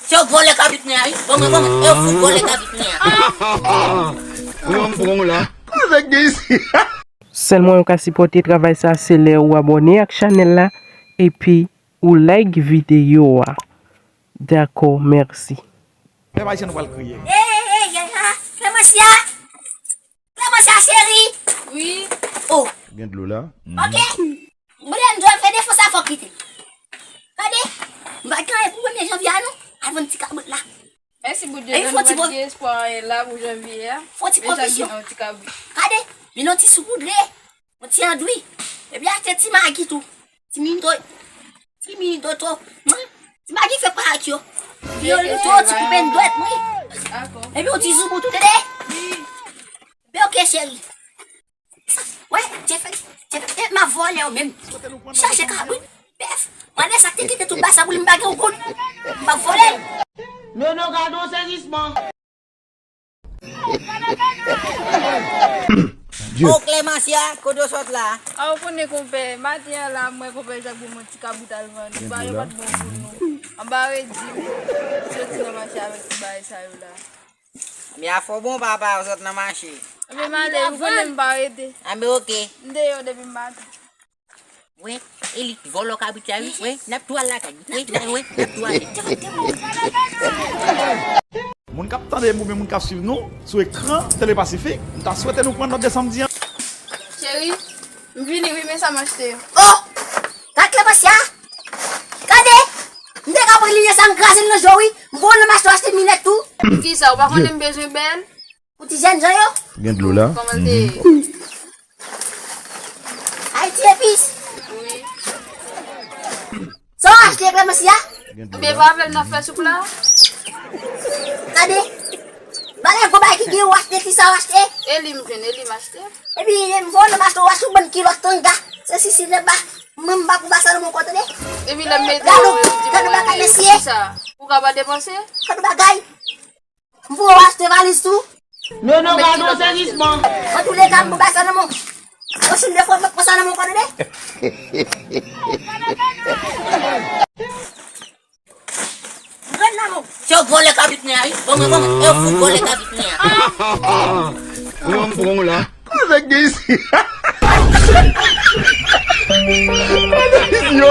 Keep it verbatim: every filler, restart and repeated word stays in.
Se yon vòlè kabrit nè a, wi. Bon, bon, bon, e yon fou vòlè kabrit nè a. Sèl mwayen ou ka sipòte travay sa, se lè ou abòne ak chanèl la, epi ou like videyo a. Dakò, mèsi. Pèp ayisyen nou pral kriye. Ey, ey, ey, ey, ha, Clémencia! Clémencia, cheri! Wi. Oh. Gen dlo la. Ok. Mwen lè m di w fè defo sa fòk kite. Gade, m pa t gen anyen pou premye janvye a non. Al vann ti kabrit la. Mèsi Bondye, nou pa t gen espwa anyen la pou janvye a. Fon ti pwofisyon. Gade, vin yon ti soupoudre, yon ti andwi. Epi achte ti magi tou. Ti mito, ti mito to. Ti magi fè pa ak yo. Viyole to, ti koupe n dwèt mwen. Epi yon ti zoubou tou tande. Be ok cheri. Wè, Jeffrey, Jeffrey, e m ap vòlè w menm. Chache kabrit, bèf. Mande sa k te kite tout bagay sa pou li, m pa gen yon goud. M ap vòlè l. Nono, gade yon sezisman. Oh Clemencia, kote w sot la? A ou konnen konpè, maten an la mwen konpè Jak ban mwen ti kabrit al vann, li pa, yo pa t bon pou nou. Anba redi m soti nan mache avèk ti bagay sa yo la. Men afè w bon papa, ou sot nan mache. Anben m ale, ou konnen m pa rete. Anben ok. M deyò depi maten. Wi, e li k vòlò kabrit la wi. Wi, n ap tou al lakay li. Wi, n ap tou ale. Moun k ap tande m oubyen moun k ap swiv nou sou ekran Tele Pasifik, m ta swete nou pran nòt de sa m di an. Cheri, m vini wi, men sa m achte. Oh! Gad Clemencia! Gade! M te ka pran linèt sa m kraze l nan je w wi. M voye w nan mache w achte m linèt tou. Poukisa? Ou pa konnen m bezwen bèl? Pou ti jènjan yo? Gen dlo la. Kòman l te ye? Ayiti epis. Wi. Sa w achte Clemencia? Oubyen pa avè l nan fè soup la? Gade. Bagay gwo bagay ki gen ou achte, kisa w achte? E li m jwenn, e li m achte. Epi m voye nan mache w achte yon bann kilòt tanga. Se sisi nèt ba. Mwen m pa pou ba sa nan men w tande. Epi lè m mete w yo di m wè kisa. Ou ka pa depanse? Gade yon bagay. M pou w achte valiz tou. Nono, gade yon sezisman. Antouleka, m pou bay sa nan men w. Pwochèn de fwa, m ap pran sa nan men w, tande. Grenn nan men w. Se yon vòlè kabrit nè a, wi. Bon, bon, bon, e yon fou vòlè kabrit nè a. Mwen, m pran w la. Kote nèg gen isi? Kote nèg gen isi, yo?